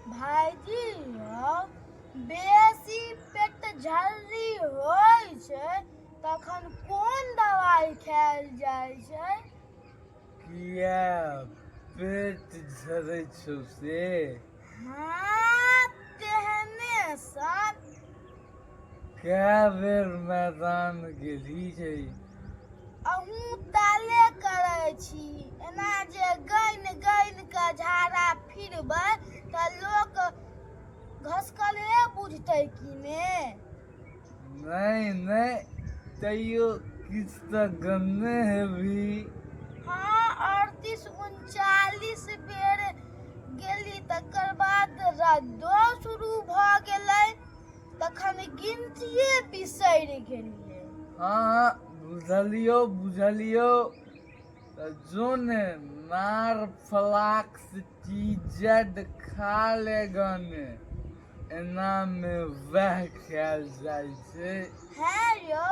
भाईजी यौ, बेसी पेट झर्री होइ छै तखन कोन दवाइ खायल जाइ छै? किया पेट झरै छौ से? हँ, तेहने सन। कए बेर मैदान गेलही छै? अहूँ ताले करै छी। एना जे गनि गनि कऽ झाड़ा फिरबै तऽ लोक घसकले बुझतै कि ने? नहि नहि, तैयो किछु तऽ गनने हेबही। हँ, 38 39 बेर गेली, तकर बाद रद्दो शुरू भऽ गेलै, तखन गिनतिये बिसरि गेलियै। हँ हँ, बुझलियौ बुझलियौ। तऽ जो ने नार फ्लाक्स टी जेड खा ले गने, एनामे वएह खायल जाइ छै। हँ यौ,